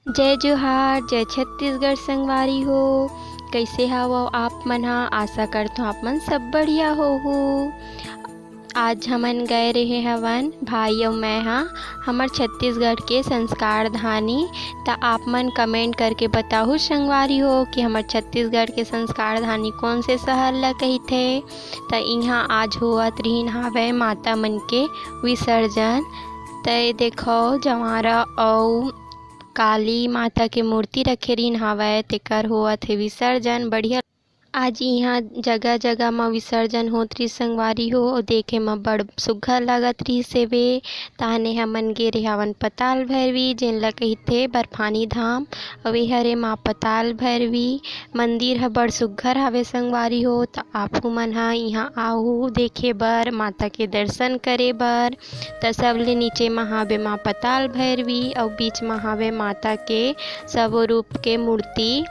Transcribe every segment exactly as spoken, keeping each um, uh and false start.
जय जोहार, जय छत्तीसगढ़ संगवारी हो। कइसे हवव आप मन ह? आशा करथों आप मन सब बढ़िया होहू। आज हमन गए रहे हवन, भाई अउ मैं ह, हमर छत्तीसगढ़ के संस्कार धानी। त आप मन comment करके बताहू संगवारी हो कि हमर छत्तीसगढ़ के संस्कार धानी कोन से शहर ल कहिथे। त इहाँ आज होवत रिहिन हावय माता मन के विसर्जन। त ये देखो, जवारा अउ काली माता के मूर्ति रखे रिहिन हावय, तेकर होवत हे विसर्जन। बढ़िया आज इहाँ जगह-जगह म विसर्जन होत रिहिस संगवारी हो, अउ देखे म बड़ सुग्घर लगत रिहिस हेवे। ताहने हमन गे रेहावन पताल भैरवी, जेन ल कहिथे बर्फानी धाम, अउ ए हरे माँ पताल भैरवी। मंदिर ह बड़ सुग्घर हावे संगवारी हो, त आपू मन ह इहाँ आहू देखे बर, माता के दर्शन करे बर। त सबले नीचे म हावे माँ पताल भैरवी, अउ बीच म हावे माता के सब रूप के मूर्ति।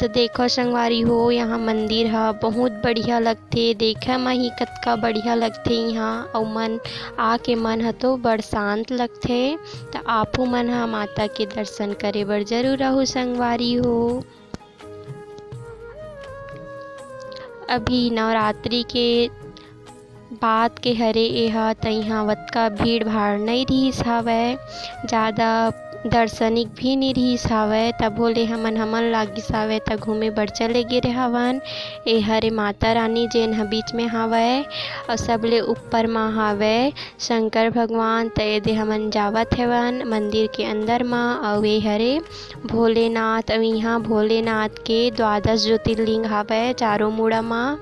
त देखो संगवारी हो, यहाँ मंदिर ह बहुत बढ़िया लगथे, देखे म ही कतका बढ़िया लगथे यहाँ, अउ मन आके मन ह तो बड़ शांत लगथे। त आपू मन ह माता के दर्शन करे बर जरूर आहू संगवारी हो। अभी नवरात्रि के बाद के हरे एहा, त इहाँ वतका भीड़-भाड़ नइ रिहिस हावय, जादा दर्शनिक भी नइ रिहिस हावय, तभो ले हमन, हमन लागिस हावय, त घूमे बर चले गे रेहावन। ए हरे माता रानी, जेन ह बीच में हावय, अउ सबले ऊपर म हावय शंकर भगवान। त एदे हमन जावत हेवन मंदिर के अंदर म, अउ ए हरे भोलेनाथ, अउ इहाँ भोलेनाथ के द्वादश ज्योतिर्लिंग हावय चारों मुड़ा म।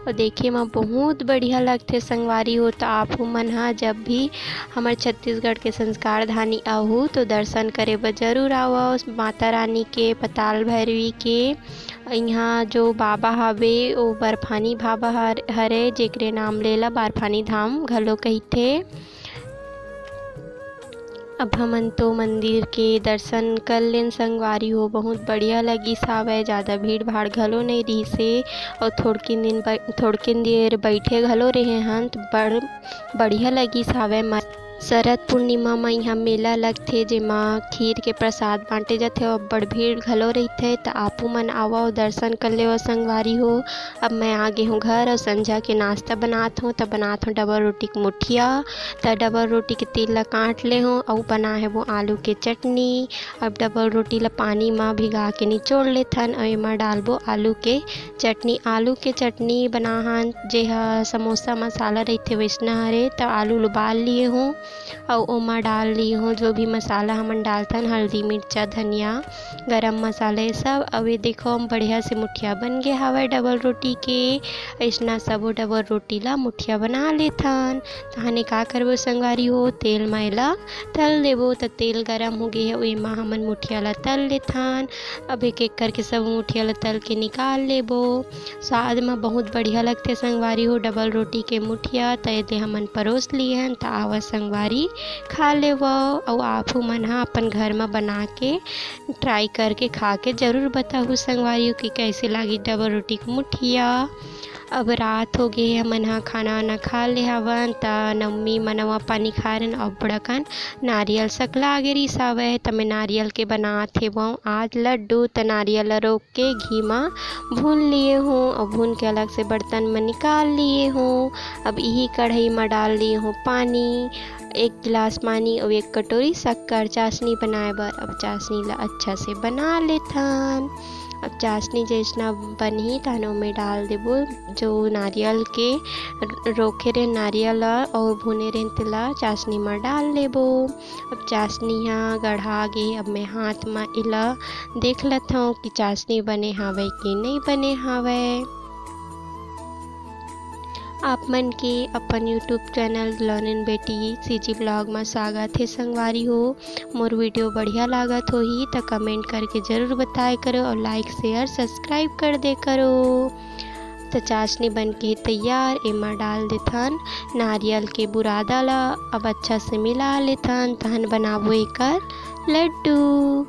अउ देखे म बहुत बढ़िया लगथे संगवारी हो। त आपू मन ह जब भी हमर छत्तीसगढ़ के संस्कार धानी आहू, तो दर्शन करे बर जरूर आवव माता रानी के, पताल भैरवी के। इहाँ जो बाबा हावे, ओ बर्फानी बाबा हर-, हरे, जेकरे नाम ले ला बर्फानी धाम घलो कहिथे। अब हमन तो मंदिर के दर्शन कर लेन संगवारी हो, बहुत बढ़िया लगिस हावय, जादा भीड़-भाड़ घलो नइ रिहिस हे, अउ थोड़किन दिन ब-, थोड़किन देर बइठे घलो रेहे हन, त बड़ बढ़िया लगिस हावय। म-, शरद पूर्णिमा म इहाँ मेला लगथे, जेमा खीर के प्रसाद बांटे जाथे, अउ अब्बड़ भीड़ घलो रहिथे, त आपू मन आवव, दर्शन कर लेवव संगवारी हो। अब मैं आ गे हूँ घर अउ संझा के नाश्ता बनात हूँ, त बनात हूँ डबल रोटी के मुठिया। त डबल रोटी के तेल ला काट ले हूँ, अउ बनाए हवं आलू के चटनी। अब डबल रोटी ला पानी म भिगा के निचोड़ लेथन, अउ एमा डालबो आलू के चटनी। आलू के चटनी बनाहन, जेहा समोसा मसाला रहिथे, वइसना हरे। त आलू ल उबाल लिए हूँ, अउ ओमा डाल लिए हूँ जो भी मसाला हमन डालथन, हल्दी, मिर्चा, धनिया, गरम मसाला, ये सब। अउ ये देखो, बढ़िया से मुठिया बन गे हावय डबल रोटी के। अइसना सबो डबल रोटी ला मुठिया बना लेथन। तहने का करबो संगवारी हो, तेल म एला तल देबो। त तेल गरम हो गे हे, ओमा हमन मुठिया ला तल लेथन। अब एक-एक करके सब मुठिया ला तल के निकाल लेबो। स्वाद म बहुत बढ़िया लगथे संगवारी हो डबल रोटी के मुठिया। त एदे हमन परोस लिए हन, त आवा संगवारी खा लेवव। अउ आपू मन ह अपन घर म बना के try करके खा के जरूर बताहू संगवारी हो कि कइसे लागी डबल रोटी के मुठिया। अब रात हो गे, हमन ह खाना वाना खा ले हवन, त नवमी म नवा पानी खाए रहन, अब्बड़ अकन नारियल सकला गे रिहिस हावय, त मैं नारियल के बनात हेवंव आज लड्डू। त नारियल ल रोक के घी म भून लिए हूँ, अउ भून के अलग से बर्तन म निकाल लिए हूँ। अब इही कढ़ाई म डाल लिए हूँ पानी, एक गिलास पानी अउ एक कटोरी शक्कर चाशनी बनाए बर। अब चाशनी ला अच्छा से बना लेथन। अब चाशनी जइसना बनही, तहन ओमे डाल देबो जो नारियल के र-, रोखे रहे नारियल ला अउ भुने रहे तेला चाशनी म डाल लेबो। अब चाशनी ह गढ़ा गे, अब मैं हाथ म एला देख लेथव कि चाशनी बने हावय कि नइ बने हावय। आप मन के अपन YouTube channel दुलौनिन बेटी CG vlog म स्वागत हे संगवारी हो। मोर video बढ़िया लागत होही त comment करके जरूर बताए करो अउ like, share, subscribe कर दे करो। त चाशनी बन के तैयार, एमा डाल देथन नारियल के बुरादा ला। अब अच्छा से मिला लेथन, तहन बनाबो एकर लड्डू।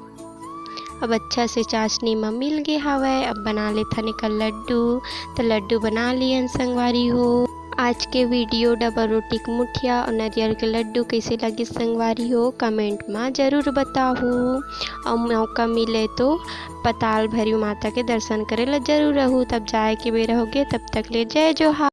अब अच्छा से चाशनी म मिल गे हावय। अब बना लेथन एकर लड्डू। त लड्डू बना लियन संगवारी हो। आज के वीडियो डबल रोटी के मुठिया और नरियर के लड्डू कैसे लगिस संगवारी हो, कमेंट में जरूर बताहू। और मौका मिले तो पताल भैरव माता के दर्शन करे ला जरूर रहू। तब जाए के बेरा होगे, तब तक ले जय जोहार।